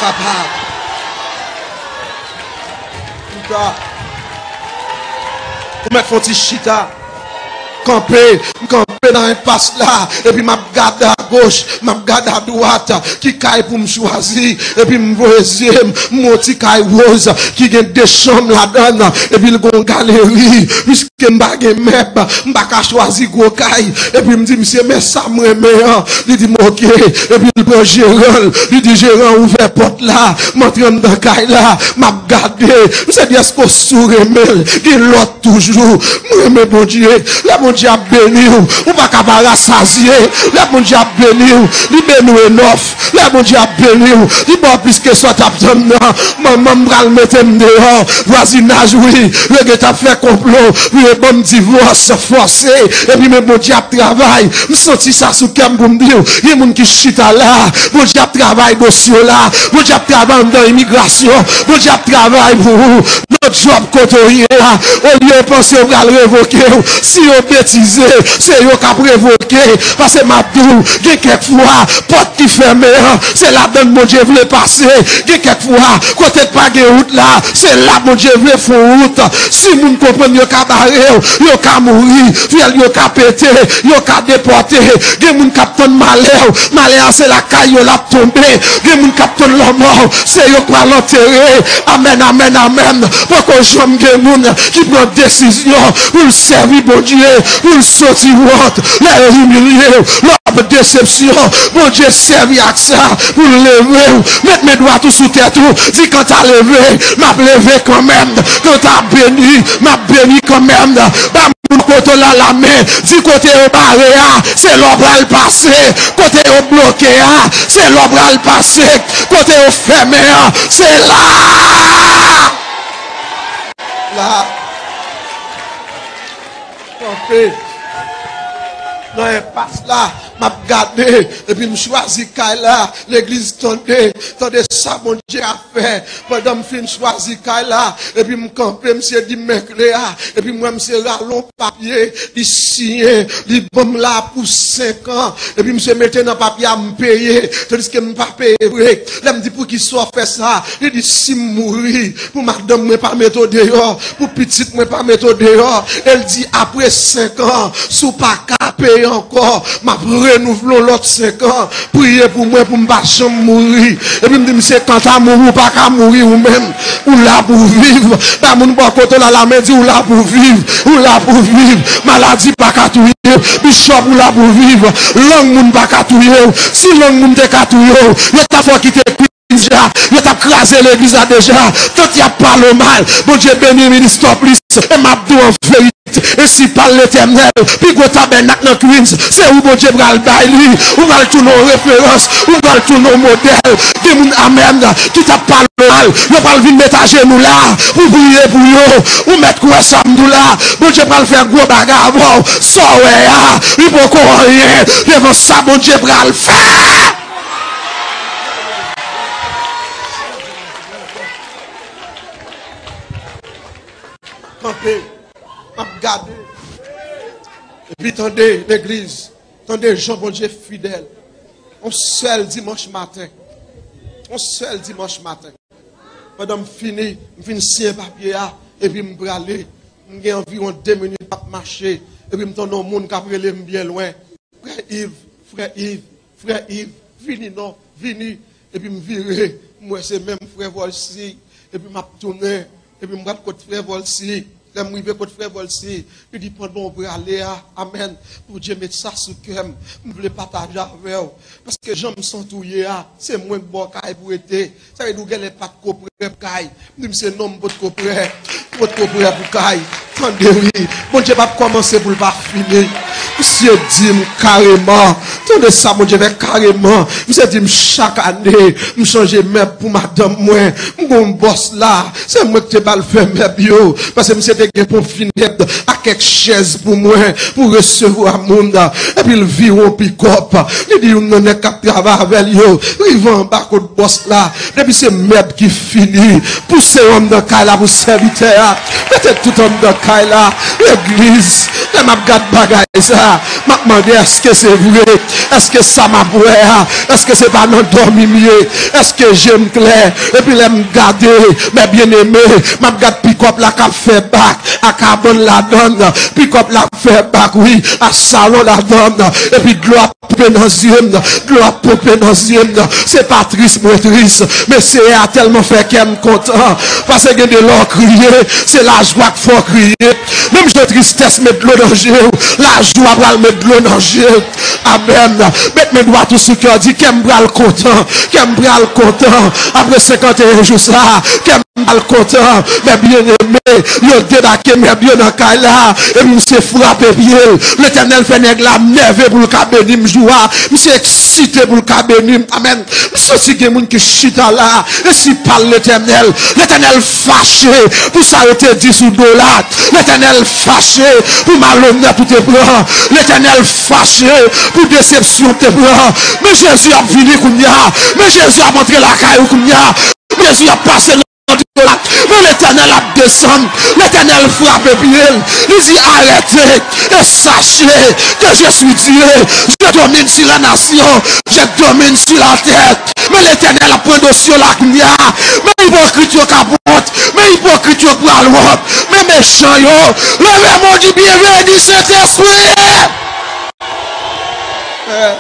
kapab. Chita. Ou mèt fè yon ti chita. Kanpe, m kanpe nan enpas la, epi m ap gade agoch, m ap gade adwat, ki kay pou m chwazi, epi m voye zye m, m wè yon ti kay woz, ki gen de chanm ladan l, epi l gen yon galeri, piske m pa gen mèb, m pa ka chwazi gwo kay, epi m di, misye, men sa m renmen an, li di m, oke, epi l pran jeran l, li di, jeran, ouvè pòt la, m antre anndan kay la, m ap gade, misye di, èske w sou renmen l, gen lòt toujou. M renmen Bondye. Lè Bondye ap beni w, ou pa ka pa rasazye. Lè Bondye ap beni w, li beni w enòf. Lè Bondye ap beni w, li ba w plis ke sa w t ap tann nan. Manman m pral mete m deyò. Vwazinaj, wi, yo gentan ap fè konplo pou yo ban m divòs fòse. Epi men Bondye ap travay. M santi sa sou kè m pou m di w. Gen moun ki chita la. Bondye ap travay dosye w la. Bondye ap travay anndan imigrasyon. Bondye ap travay pou ou. Nan djòb kote w ye a, olye yo panse yo pral revoke w, si yo betize, se yo k ap revoke. Paske m ap di w, gen kèk fwa, pòt ki fèmen an, se ladan l Bondye vle pase. Gen kèk fwa, kote k pa gen wout la, se la Bondye vle fè yon wout. Si moun konprann yo ka bare w, yo ka mouri, fyèl yo ka pete, yo ka depòte. Gen moun k ap tann malè w, malè a se lakay yo l ap tonbe. Gen moun k ap tann lanmò, se yo k pral antere. Amèn, amèn, amèn. Poko janm gen moun ki pran desizyon pou l sèvi Bondye, pou l soti wont. Lè yo imilye w, lè w ap desepsyon, Bondye sèvi ak sa pou l leve w. Met men dwat ou sou tèt ou, di, kanta leve, m ap leve kanmenm. Kanta beni, m ap beni kanmenm. Ba moun kote w la lamen, di, kote yo bare a, se la w pral pase. Kote yo bloke a, se la w pral pase. Kote yo fèmen an, se la. La. Kanpe. Nan enpas la, m ap gade, epi m chwazi kay la, legliz tande, tande sa Bondye ka fè. Pandan m fin chwazi kay la, epi m kanpe, misye di m men kle a, epi m wè misye rale yon papye, li siyen, li ban m la pou senk an, epi misye mete nan papye a m peye, tandiske m pa peye vre. Lè m di, "Poukisa w fè sa?" Li di, "Si m mouri, pou madanm mwen pa mete w deyò, pou pitit mwen pa mete w deyò." E l di, "Apre senk an, si w pa ka peye ankò, m ap renouvle w lòt senk an. Priye pou mwen pou m pa janm mouri." Epi m di, "Misye, kanta mouri, w pa ka mouri ou menm. Ou la pou viv." Ba moun bò kote w la, lamen, di, "Ou la pou viv, ou la pou viv. Maladi pa ka touye w. Bishop, ou la pou viv. Lang moun pa ka touye w. Si lang moun te ka touye w, yo ta fè w kite Queens deja. Yo t ap kraze legliz la deja. Tout y ap pale w mal. Bondye beni Ministè Plis. E m ap di w an verite, e si pa Letènèl, pi gwo tabènak nan Queens, se ou Bondye pral bay li. Ou pral tounen yon referans. Ou pral tounen yon modèl. Gen moun, amèn, ki t ap pale w mal, yo pral vin met ajenou la pou priye pou yo. Ou mèt kwè sa m di w la. Bondye pral fè gwo bagay avè w. Sa w wè a, li poko anyen devan sa Bondye pral fè. Kanpe, m ap gade. Epi tande, legliz, tande jan Bondye fidèl. On sèl dimanch maten, on sèl dimanch maten, pandan m fini, m fin siyen papye a, epi m prale. M gen anviwon de minit m ap mache, epi m tande yon moun k ap rele m byen lwen. Frè Iv, frè Iv, frè Iv, vini non, vini. Epi m vire, m wè se menm frè Volcy. Epi m ap tounen, epi m pral kot frè Volcy. Lè m rive kot frè Volcy, li di, "Pandan w prale a, amèn, Bondye met sa sou kè m, m vle pataje avè w. Paske jan m santi w ye a, se mwen k ba w kay pou rete." Sa vle di w genlè pa t ko prè pou kay. M di misye, "Non, m potko prè. M potko prè pou kay." Tande wi, Bondye p ap kòmanse pou l pa fini. Misye di m kareman, tande sa Bondye fè kareman. Misye di m, "Chak ane, m chanje mèb pou madanm mwen. M gon bòs la, se mwen ki te ba l fè mèb yo. Paske misye te gen ponp finèb ak kèk chèz pou mwen, pou resevwa moun." Epi l vire yon pikòp. Li di youn nan nèg k ap travay avè l yo, rive anba kot bòs la. Depi se mèb ki fini, pouse yo anndan kay la pou sèvitè a. Mete tout anndan kay la. Legliz, lè m ap gad bagay sa, m ap mande, èske se vre? Èske sa m ap wè a, èske se pa nan dòmi m ye? Èske je m klè? Epi lè m gade, mè byeneme, m ap gad pikòp la k ap fè bak, a kabann ladann, pikòp la ap fè bak, wi, a salon ladann, epi dlo ap ponpe nan zye m, dlo ap ponpe nan zye m. Se pa tris mwen tris, men Seyè a tèlman fè kè m kontan. Paske gen de lè w kriye, se lajwa k fè w kriye. Menm jan tristès met dlo nan je w, lajwa pral met dlo nan je w. Amèn. Met men dwat ou sou kè w, di, "Kè m pral kontan, kè m pral kontan. Apre senkanteyen jou sa, kè m pral kontan." Mè byeneme, yo debake mèb yo nan kay la, epi misye frape pye l. Letènèl fè nèg la nève pou l ka beni m jou a. Misye eksite pou l ka beni m. Amèn. M santi gen moun ki chita la, e si pa Letènèl, Letènèl fache pou sa yo te di sou do w la. Letènèl fache pou malonèt ou te pran. Letènèl fache pou desepsyon ou te pran. Men Jezi ap vini kounye a. Men Jezi ap antre lakay ou kounye a. Men Jezi ap pase nan do w la. Men Letènèl ap desann. Letènèl frape pye l. Li di, "Arrêtez et sachez que je suis Dieu. Je domine sur la nation. Je domine sur la terre." Men Letènèl ap pran dosye w la kounye a. Men ipokrit yo k ap wont. Men ipokrit yo k pral wont. Men mechan yo. Leve men w, di, "Byenveni, Sentespri." Eh,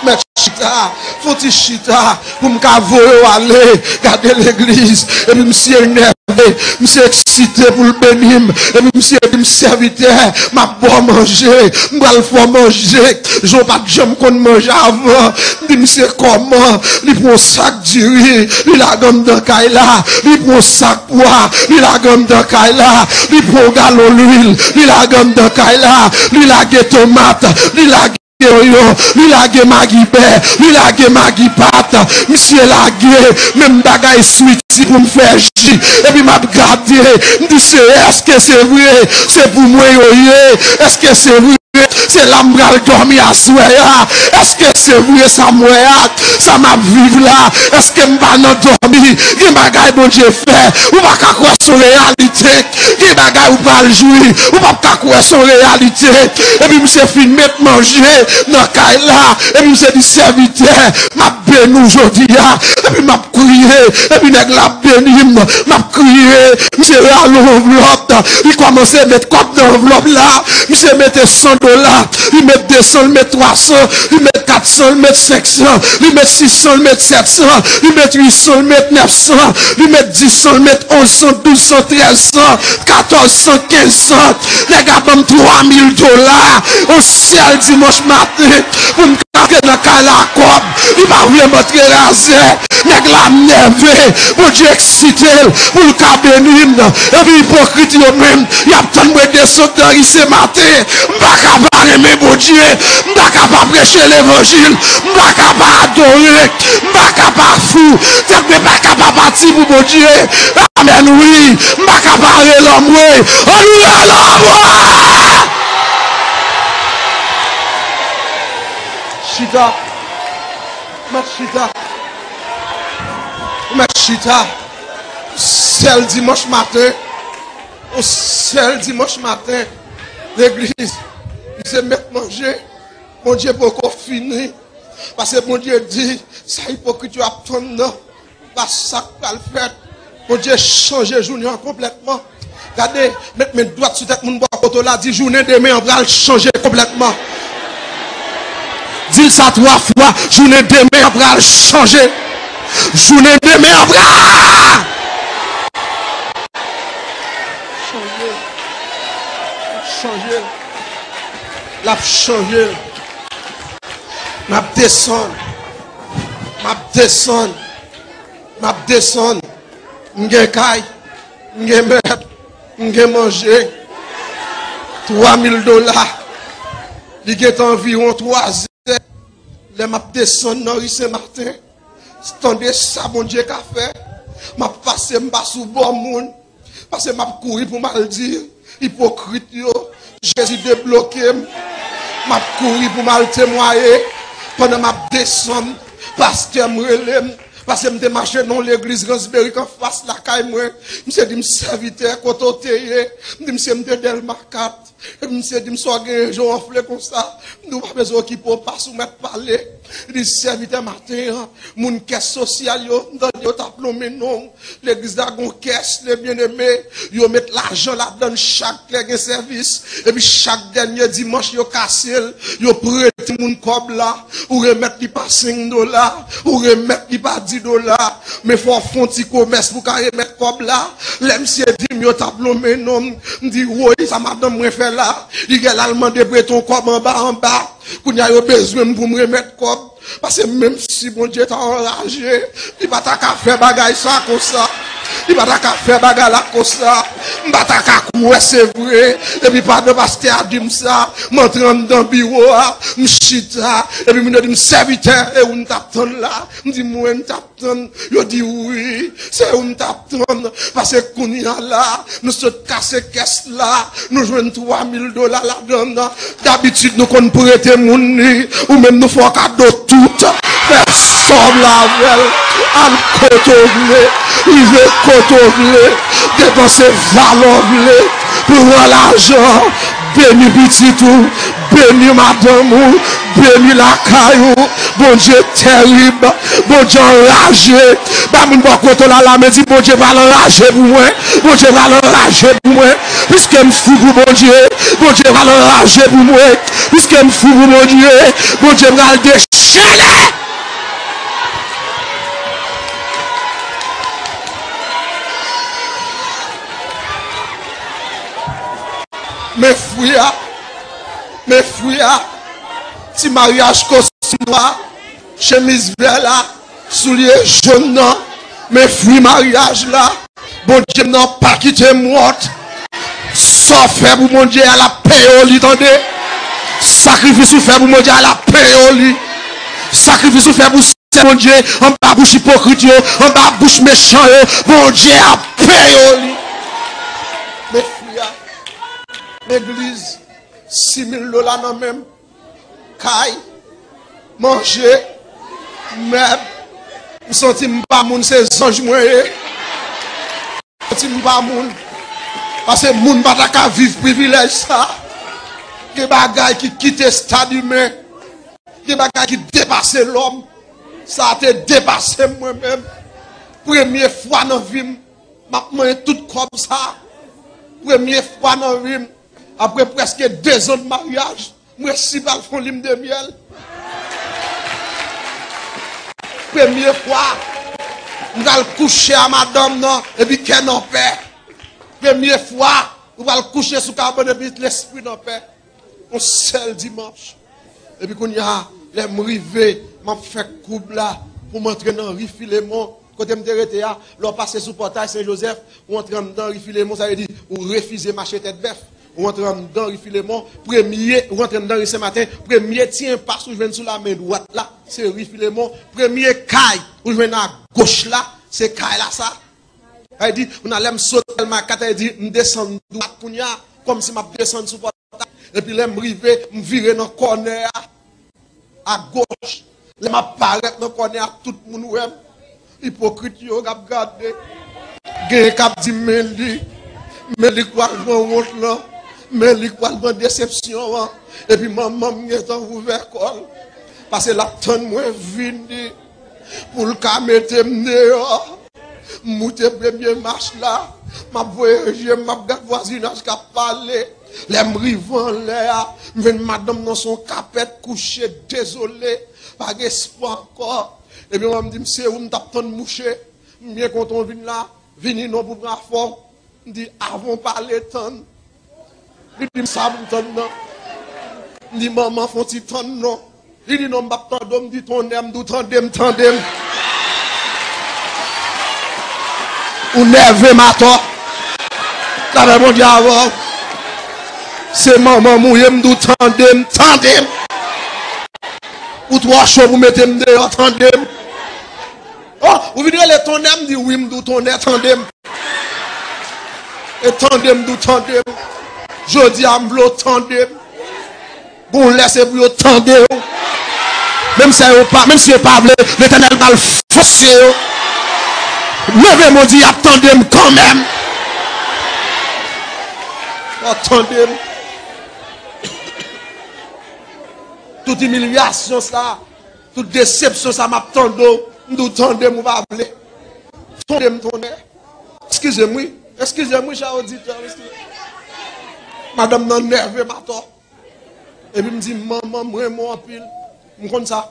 mèt chita, fon ti chita pou m ka voye w ale. Gade legliz, epi misye nève, misye eksite pou l beni m, epi misye di m, "Sèvitè, m ap ba w manje, m pral fè w manje jan w pa t janm konn manje avan." M di misye kòman, li pran yon sak diri, li lage anndan kay la, li pran yon sak pwa, li lage anndan kay la, li pran yon galon lwil, li lage anndan kay la, li lage tomat, li lage onyon, li lage magi bè, li lage magi pat, misye lage menm bagay switi pou m fè ji, epi m ap gade, m di, "Se, èske se vre? Se pou mwen yo ye? Èske se vre?" Se la m pral dòmi aswè a. Èske se vre sa m wè a? Sa m ap viv la? Èske m pa nan dòmi? Gen bagay Bondye fè. Ou pa ka kwè se yon reyalite. Gen bagay ou pral jwi. Ou p ap ka kwè se yon reyalite. Epi misye fin met manje nan kay la. Epi misye di sèvitè, m ap beni w jodi a. Epi m ap kriye. Epi nèg la ap beni m. M ap kriye. Misye rale yon anvlòp. Li kòmanse met kòb nan anvlòp la. Misye mete san dola. Li met de san, li met twa san. Li met kat san, li met senk san. Li met sis san, li met sèt san. Li met uit san, li met nèf san. Li met dis san, li met onz san, douz san, trèz san, katòz san, kenz san. Nèg la ban m twa mil dola. Yon sèl dimanch maten. Pou m antre nan kay la kòb, li pa vle m antre razè. Nèg la nève, Bondye eksite l pou l ka beni m. Epi ipokrit yo menm, y ap tann mwen desann nan ri Sen Maten. M pa ka pa renmen Bondye, m pa ka pa preche levanjil, m pa ka pa adore, m pa ka pa fou, tèt mwen pa ka pa pati pou Bondye. Amèn wi, m pa ka pa rele anmwe. Ann rele anmwe! Chita. Mèt chita. Mèt chita. Sèl dimanch maten. Yon sèl dimanch maten. Legliz. Misye met manje. Bondye poko fini. Paske Bondye di, sa ipokrit yo ap tann nan. Pa sa k pral fèt. Bondye chanje jounen an konplètman. Gade, met men dwat sou tèt moun bò kote w la, di jounen demen an pral chanje konplètman. Di l sa twa fwa, jounen demen an pral chanje. Jounen demen an pral chanje. Chanje. L ap chanje. M ap desann. M ap desann. M ap desann. M gen kay. M gen mèb. M gen manje. Twa mil dola. Li gentan anviwon twa zè. Lè m ap desann nan ri Sen Maten, tande sa Bondye ka fè. M ap pase, m pa sou bò moun. Paske m ap kouri pou m al di ipokrit yo, Jezi debloke m. M ap kouri pou m al temwaye. Pandan m ap desann, pastè m rele m. Paske m te mache nan yon legliz Ransberik anfas lakay mwen. Misye di m, sèvitè, kote w te ye? M di misye m te Dèlma kat. Epi misye di m, sa w genyen je w anfle konsa? M di w pa bezwen okipe w, pase w mèt pale. Li di sèvitè, maten an, moun kès sosyal yo, m tande yo t ap lonmen non w. Legliz la gon kès, le byeneme, yo met lajan ladann chak lè gen sèvis. Epi chak dènye dimanch yo kase l, yo prete moun kòb la, ou remèt li pa senk dola, ou remèt li pa dis dola. Men fò w fè yon ti komès pou w ka remèt kòb la. Lè misye di m yo t ap lonmen non m, m di, woy, sa madanm mwen fè la? Li gen l al mande prete yon kòb anba anba. Kounye a yo bezwen m pou m remèt kòb. Paske menm si Bondye ta anraje, li pa ta ka fè bagay sa konsa. Li pa ta ka fè bagay la konsa. M pa ta ka kwè se vre. Epi pandan pastè a di m sa, m antre anndan biwo a, m chita. Epi moun yo di m, sèvitè, e ou n t ap tann la? M di, mwen, m t ap tann. Yo di, wi, se ou m t ap tann. Paske kounye a la, nou sot kase kès la, nou jwenn twa mil dola ladann. Dabitid, nou konn prete moun li. Ou menm, nou fè w kado tout. Fè sa w vle avè l. Al kote w vle. Rive kote w vle. Depanse valè w vle. Pran lajan. Beni pitit ou. Beni madanm ou. Beni lakay ou. Bondye terib. Bondye anraje. Ba moun bò kote w la, la men, di, Bondye pral anraje pou mwen. Bondye pral anraje pou mwen. Piske m fou pou Bondye, Bondye pral anraje pou mwen. Piske m fou pou Bondye, Bondye pral dechire. Men fwi a, men fwi a, ti maryaj kostim nwa, chemiz vè la, soulye jòn nan, men fwi maryaj la, Bondye m nan pa kite m wont. Sa w fè pou Bondye a, l ap peye w li, tande. Sakrifis ou fè pou Bondye a, l ap peye w li. Sakrifis ou fè pou Sè Bondye, anba bouch ipokrit yo, anba bouch mechan yo, Bondye ap peye w li. Men fwi a, legliz, sis mil dola nan men m. Kay, manje, mèb. M santi m pa moun, se zanj mwen ye. M santi m pa moun. Paske moun pa ta ka viv privilèj sa. Gen bagay ki kite estad imen. Gen bagay ki depase lòm. Sa te depase m mwen menm. Premye fwa nan vi m, m ap manyen tout kòb sa. Premye fwa nan vi m, apre prèske de zan de maryaj, m resi pral fè yon lim de myèl. Premye fwa, m pral kouche a madanm nan, epi kè n an pè. Premye fwa, ou pral kouche sou kabann, epi lespri n an pè. Yon sèl dimanch. Epi kounye a, lè m rive, m ap fè koub la pou m antre nan ri Filemon, kote m te rete a. Lè w pase sou pòtay Sen Jozèf, ou antre anndan ri Filemon, sa vle di ou refize mache tèt bèf. Ou antre anndan ri Filemon, premye, ou antre anndan ri Sen Maten, premye ti enpas ou jwenn sou lamen dwat la, se ri Filemon. Premye kay ou jwenn agoch la, se kay la sa. Sa vle di, kounye a lè m sot L M A kat, sa vle di, m desann dwat kounye a, kòmsi m ap desann sou pòtay. Epi lè m rive, m vire nan kònè a, agoch. Lè m ap parèt nan kònè a, tout moun wè m. Ipokrit yo k ap gade. Genyen k ap di, "Men li, men li k pral pran wont lan, men li k pral pran desepsyon an." Epi manman m gentan ouvè kò l, paske l ap tann mwen vini pou l ka mete m deyò. M moute premye mach la, m ap voye je m, m ap gad vwazinaj k ap pale. Lè m rive anlè a, m jwenn madanm nan se yon kapèt kouche, dezole, pa gen espwa ankò. Epi mwen, m di, "M se ou m t ap tann mouche, m byen kontan w vin la, vini non pou pran afè w." M di, "Avan w pale, tann." Li di m, "Sa pou m tann nan?" M di, "Manman, fè yon ti tann non." Li di, "Non, m p ap tande w." M di, "Tonnè, m di w tande m, tande m. Ou nève m atò. Lapè Bondye avè w. Se manman m ou ye, m di w tande m, tande m. Ou twò cho pou mete m deyò, tande m." Oh, ou vin rele tonnè, m di wi, m di w tonnè, tande m. E tande m, di w tande m. Jodi a, m vle w tande m. Gon lè se pou yo tande w. Menm si yo pa, menm si yo pa vle, Letènèl pral fòse yo. Leve men w, di, "Y ap tande m kanmenm." Yo tande m. Tout imilyasyon sa, tout desepsyon sa, m ap tande w. M di w tande m, ou pa vle. Tande m, tonnè. Eskize m wi. Eskize m wi, chè oditè, eskize m. Madanm nan nève m atò. Epi m di, "Manman, m renmen w anpil." M konn sa.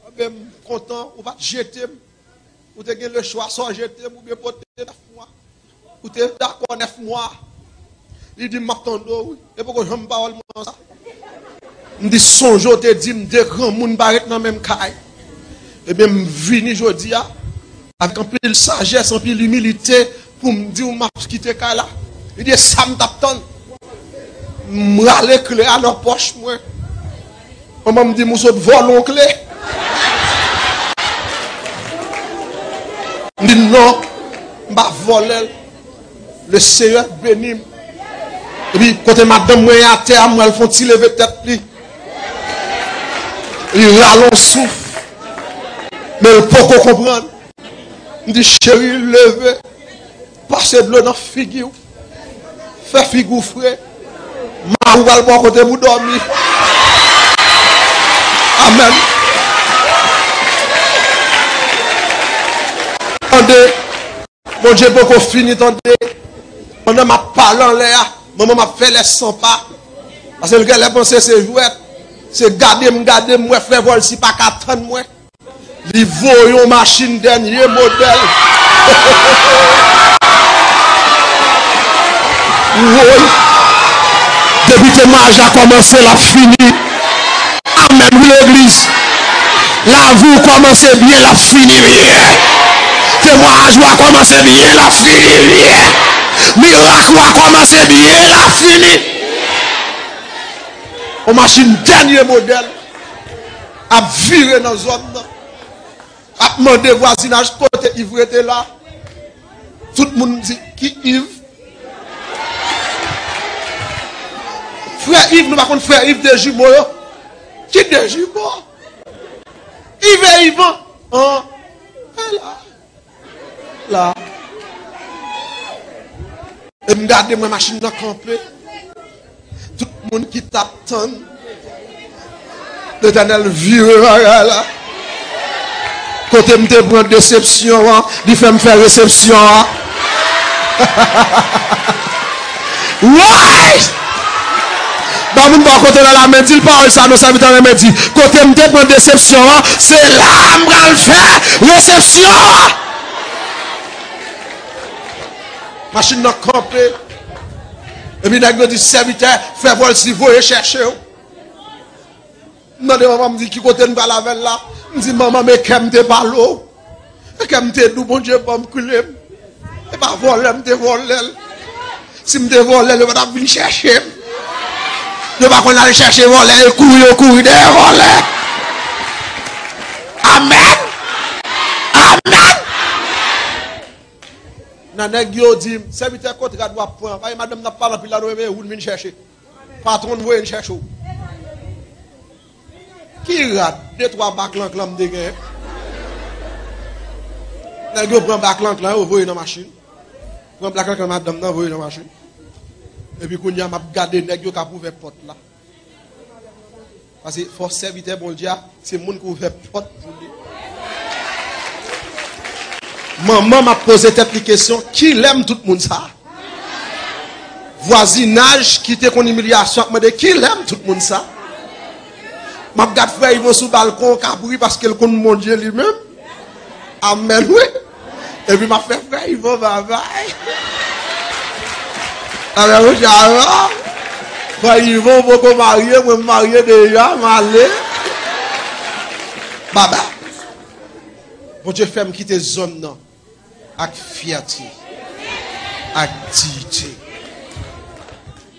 Enben, m kontan, ou pa t jete m. Ou te gen lechwa, swa w jete m oubyen pote nèf mwa. Ou te dakò nèf mwa. Li di m, "M ap tande w wi." E poko janm pawòl mwen sa. M di, "Sonje w te di m de granmoun pa ret nan menm kay." Ebyen, m vini jodi a avèk anpil sajès, anpil imilite pou m di w m ap kite kay la. Li di, "E sa m t ap tann." M rale kle a nan pòch mwen. Manman m di m, "Ou sot vòlè yon kle?" M di, "Non, m pa vòlè l. Le Seyè beni m." Epi kote madanm mwen ye atè a, m wè l fè yon ti leve tèt li. Li rale yon souf. Men l poko konprann. M di, "Cheri, leve. Pase dlo nan figi w. Fè figi w fre. Mari w pral ba w kote pou dòmi." Amèn. Tande, Bondye poko fini, tande. Pandan m ap pale anlè a, manman m ap fè lè san pa. Paske l genlè panse se jwèt. Se gade m, gade m, wè frè Volcy pa ka tann mwen. Li voye yon machin dènye modèl. Woy! Depi temwayaj la kòmanse, l ap fini. Amèn, wi, legliz. Lavi w kòmanse byen, l ap fini byen. Temwayaj ou a kòmanse byen, l ap fini byen. Mirak ou a kòmanse byen, l ap fini. Yon machin dènye modèl ap vire nan zòn nan. Ap mande vwazinaj kote Iv rete la. Tout moun di, "Ki Iv?" Frè Iv, nou pa konn frè Iv de jimo yo? Ki de jimo? Iv e Ivan. An. E la. La. E m gade mwen machin nan kanpe. Tout moun ki t ap tann. Letènèl vire bagay la. Kote m te pran desepsyon an, li fè m fè resepsyon an. Woy! Ba moun bò kote w la, la men, di l pawòl sa, non, sèvitè renmen di. Kote m te pran desepsyon an, se la a m pral fè resepsyon an. Machin nan kanpe. Epi nèg yo di, sèvitè, fè vòlsi voye chèche w. M mande manman m, di, ki kote n pral avè l la? M di, manman, men kè m te pale w. Men kè m te di w, Bondye ban m kle m. E pa vòlè m te vòlè l. Si m te vòlè l, yo pa t ap vin chèche m. Yo pa konn al chèche vòlè, e kouri yo kouri dèyè vòlè. Amèn. Amèn. Nan nèg yo di m, sèvitè, kot rad w ap pran? Paske madanm nan ap pale anpil la, nou reve ou l vin chèche. Patwon n voye n chèche w. Ki rad? De twa ba klanklan m te genyen. Nèg yo pran ba klanklan yo voye nan machin. Pran ba klanklan madanm nan voye nan machin. Epi kounye a m ap gade nèg yo k ap ouvè pòt la. Paske fò sèvitè Bondye a, se moun ki ouvè pòt pou li. Manman m ap poze tèt li kesyon, kilè m tout moun sa? Vwazinaj ki te konn imilyasyon ap mande, kilè m tout moun sa? M ap gad frè Ivan sou balkon, k ap ri paske l konn Bondye li menm. Amèn, wi. Epi m ap fè frè Ivan babay. Amèn, monchè, avan. Frè Ivan poko marye, mwen m marye deja, m ale. Babay. Bondye fè m kite zòn nan ak fyète, ak diyite.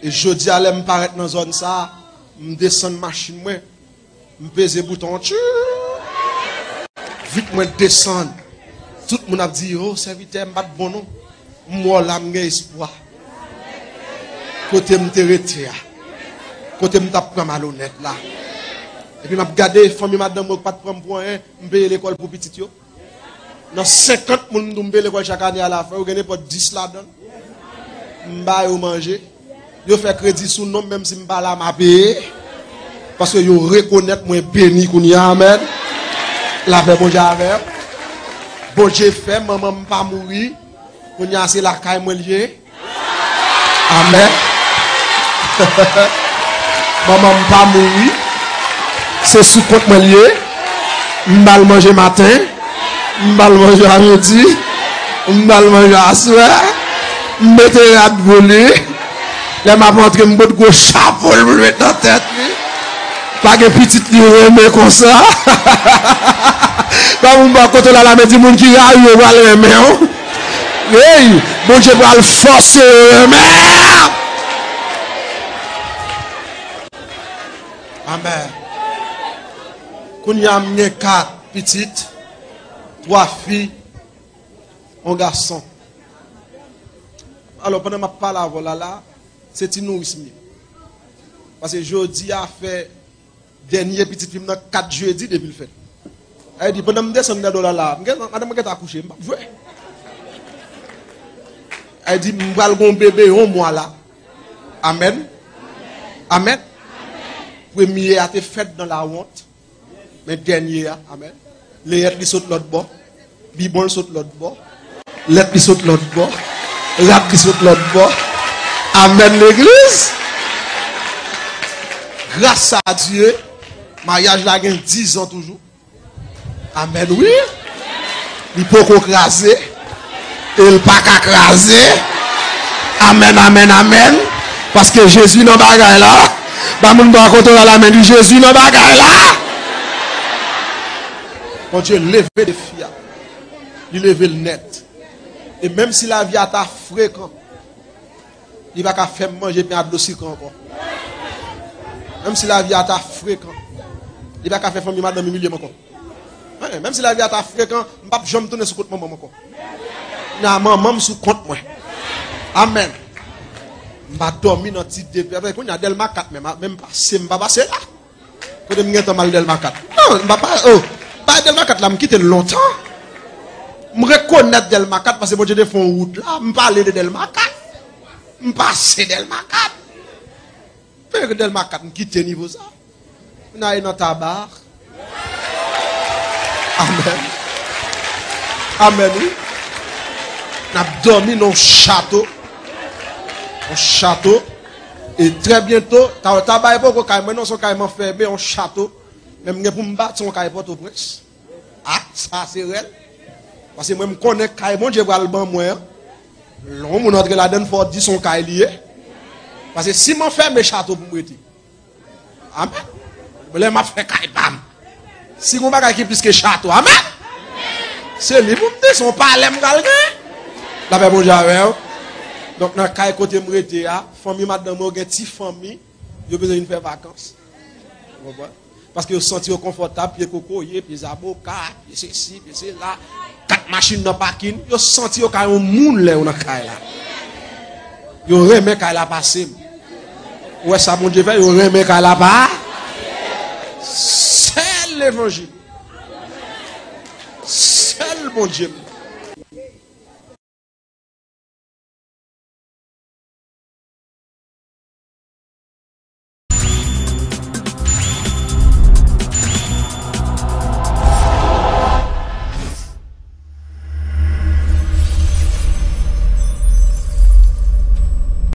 E jodi a, lè m parèt nan zòn sa a, m desann machin mwen, m peze bouton, tchou! Vit mwen desann. Tout moun ap di, "O, sèvitè, m pa t bon non." M wè w la, m gen espwa. Kote m te rete a, kote m t ap pran malonèt la. Epi m ap gade fanmi madanm mwen ki pa t pran m pou anyen, m peye lekòl pou pitit yo. Nan senkant moun m di w m peye lekòl chak ane, alafen yo gen nenpòt dis ladan l. M ba yo manje. Yo fè kredi sou non m, menm si m pa la, m a peye. Paske yo rekonèt mwen beni kounye a, amèn. Lapè Bondye avè w. Bondye fè manman m pa mouri. Kounye a se lakay mwen l ye. Amèn. Manman m pa mouri. Se sou kont mwen l ye. M ba l manje maten. M ba l manje a midi. M ba l manje aswè. M mete rad pou li. Lè m ap antre, m pot gwo chapo l pou l met nan tèt li. Pa gen pitit li renmen konsa. Ba moun bò kote w la, la men, di, moun ki rayi w yo pral renmen w. Hey, Bondye pral fòse yo renmen. Amèn. Kounye a m gen kat pitit, twa fi, yon gason. Alò, pandan m ap pale avè w la, la, se ti nouris m ye. Paske jodi a fè dènye pitit fi m nan kat jedi depi l fèt. Sa vle di, pandan m desann nan do la la, m gen, madanm mwen gentan akouche, m p ap jwe. Sa vle di, m pral gon bebe yon mwa la. Amèn. Amèn. Premye a te fèt nan lawont, men dènye a, amèn. Leyèt li sot lòt bò. Bibwon l sot lòt bò. Lèt li sot lòt bò. Rad li sot lòt bò. Amèn, legliz. Gras a Dye, maryaj la gen diz an toujou. Amèn, wi. Li poko kraze. E l pa ka kraze. Amèn, amèn, amèn. Paske Jezi nan bagay la. Ba moun bò kote w la, la men, di, Jezi nan bagay la. Bondye leve defi a. Li leve l nèt. E menm si lavi a ta frekan, li pa ka fè m manje pen a dlo sikre ankò. Menm si lavi a ta frekan, li pa ka fè fanmi madanm imilye m ankò. Hein, menm si lavi a ta frekan, m p ap janm tounen sou kont manman m ankò. Nan manman m sou kont mwen. Amèn. M pa dòmi nan ti depe. Kounye a Dèlma kat menm, menm pase, m pa pase la. Kote m gentan m al Dèlma kat? Non, m pa pa, oh, bay Dèlma kat la, m kite l lontan. M rekonèt Dèlma kat paske Bondye te fè yon wout la, m pale de Dèlma kat. M pase Dèlma kat. Fè Dèlma kat, m kite nivo sa. M ale nan Taba. Amèn. Amèn, wi. N ap dòmi nan yon chato. Yon chato. E trè byento, Ta-, Taba e poko kay mwen, non, se yon kay m anfèmen, yon chato. Men m gen pou m bati yon kay Pòtoprens. Ah, sa se rèl. Paske mwen, m konnen kay Bondye pral ban mwen an. Lè yon moun antre ladann, fò w di se yon kay li ye. Paske si m anfèmen chato pou m rete. Amèn. Lè m ap fè kay pa m. Si gon bagay ki plis ke chato, amèn. Se li pou m di, se yon palè m pral gen. Lapè Bondye avè w. Donk, nan kay kote m rete a, fanmi madanm mwen yo gen ti fanmi, yo bezwen vin fè vakans. Ou konprann? Paske yo santi yo konfòtab, pye kokoye, pye zaboka, pye sesi, pye sela, kat machin nan pakin, yo santi yo ka yon moun lè yo nan kay la. Yo renmen kay la pase m. Ou wè sa Bondye fè, yo renmen kay la pa. Sèl levanjil. Sèl Bondye m.